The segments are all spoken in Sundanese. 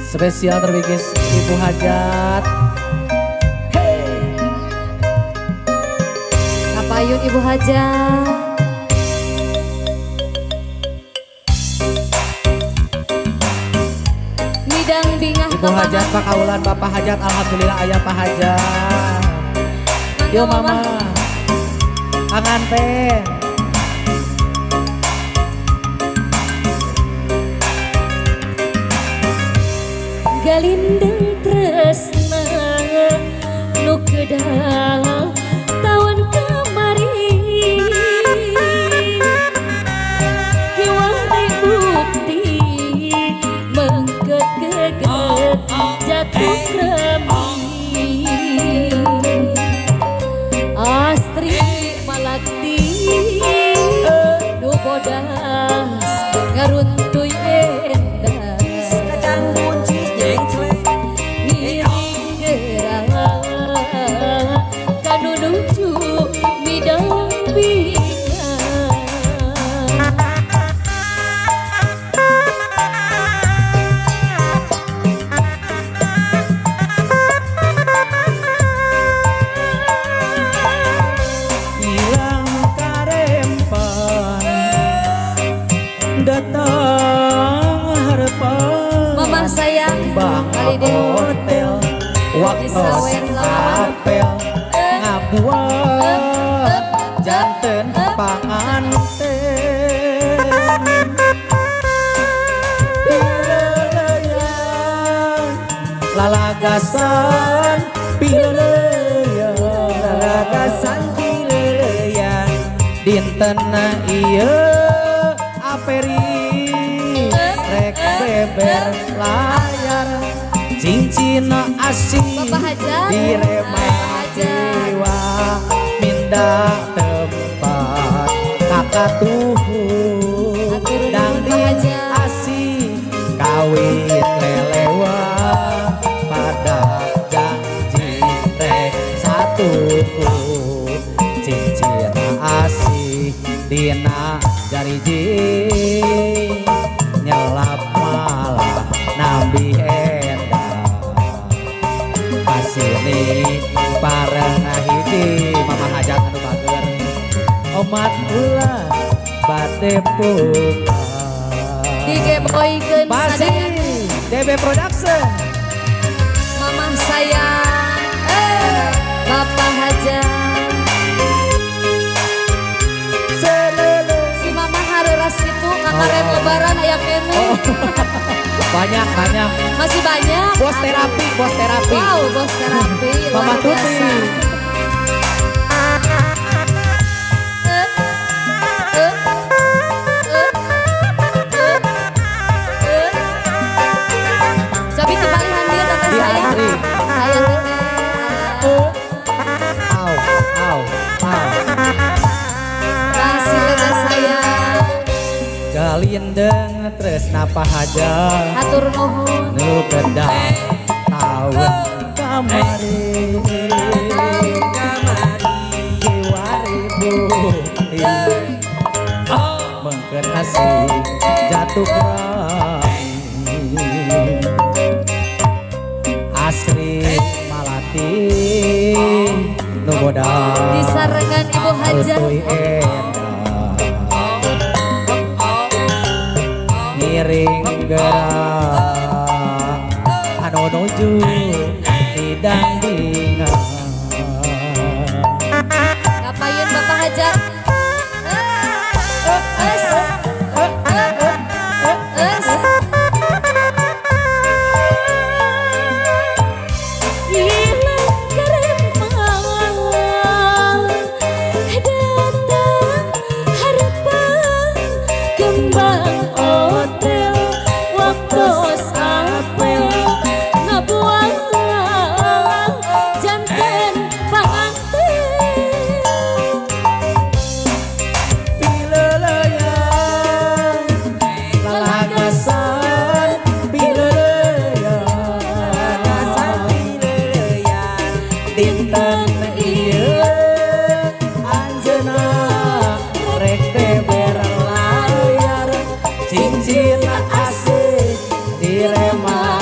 Spesial terbigis Ibu Hajat. Hey. Kapayun Ibu Hajat. Midang bingah Ibu Hajat Pak Kaulan Bapak Hajat, alhamdulillah ayah Pak Hajat. Yo mama. Anganten. Galindeng tresna nu kedal taun kamari kiwari bukti mengket keget jatuh kremi Astri Malati nu bodas ngaruntuy endah Hotel waktu apel ngabuat janten panganten pileleyan lalagasan pileleyan lalagasan pileleyan dinten ieu aperi rek beber layar cincin asih direma jiwa minda tempat kakak tuhu dangding asih kawit lelewa pada janji rek satuku cincin asih dina jariji nyelap malah nambi sini pareng hiji Mama Hajat anu bager omat ulah bade pungkas digeboykeun sadayana DB Production Mama sayang Bapak Hajat si Mama hareuras kitu kakaret lebaran aya keneh. Oh. Banyak, banyak. Masih banyak. Bos terapi, bos terapi. Wow, bos terapi. Mama Tuti. Cobi kembali dia teteh saya. Saya teteh. Au, au, au. Kasih teteh saya. Galindeng tresna Pak Hajat hatur nuhun nu kedah taun kamari kiwari bukti mengkeun asih jatuh krami Asri Malati nu bodas disarengan Ibu Hajat ngiring gerak anu nuju bidang binga kapayun Bapak Hajat es es hilang kerempang datang harapan kembang hotel waktu apel ngabuang janten panganten pileleyan lalagasan pileleyan lalagasan pileleyan dinten ieu anjeunna rek beber layar cincin asih direma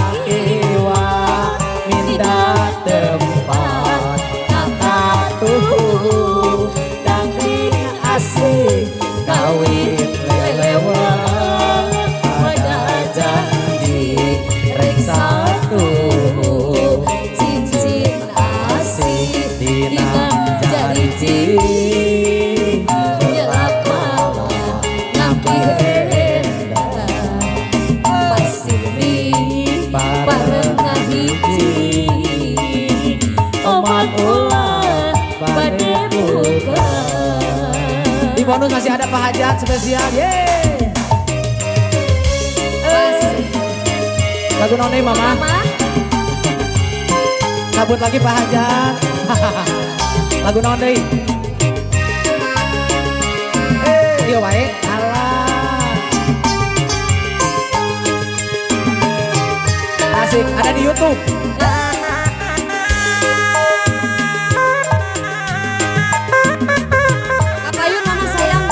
Bonus masih ada Pak Hajat spesial. Yeay. Masih. Lagu naon deui, Mama? Mama. Cabut lagi, Pak Hajat. Lagu naon deui? Eh, iya wae. Alah. Asik, ada di YouTube. Kapayun, Mama sayang.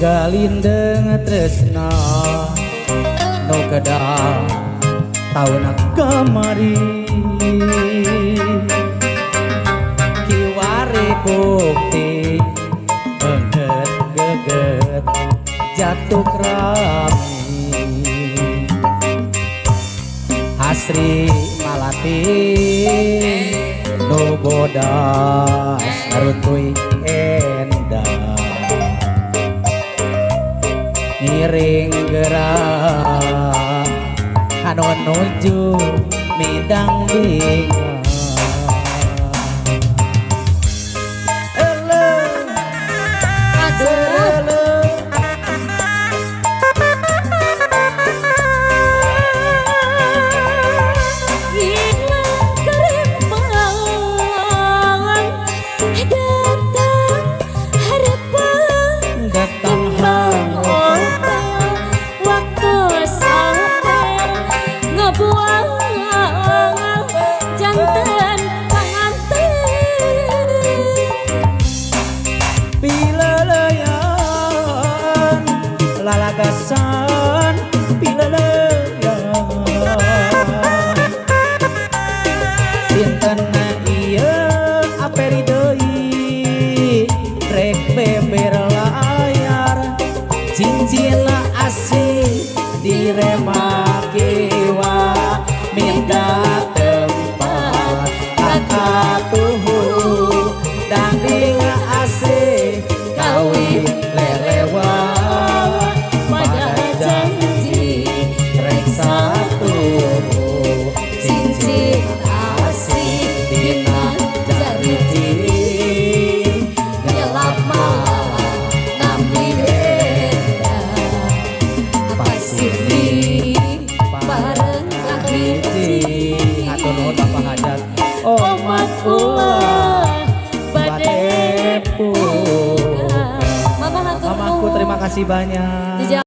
Galindeng tresna nu kedal taun kamari, kiwari bukti engket geget jatuh rami asri malati nu bodas runtuy endah ngiring gerak anu nuju midang binga. Eleuh. Aduh. Eleuh. Hilang kerempangan, datang harapan. Datang. Timbang hotel waktu sampai ngebuang janten panganten. Pileleyan lalagasan pileleyan dinten ieu aperi deui rek beber layar cincin asih diremakiwa minta tempat kakatuhu dangding asih kawin lelewa pada janji rek satu cincin asih dina jariji gelap malam nami beda pasiri bareng kahiji. Hatur nuhun, Bapak Hajat. Omat ulah bade bade buka. Mama, hatur Mamaku, nuhun. Terima kasih banyak.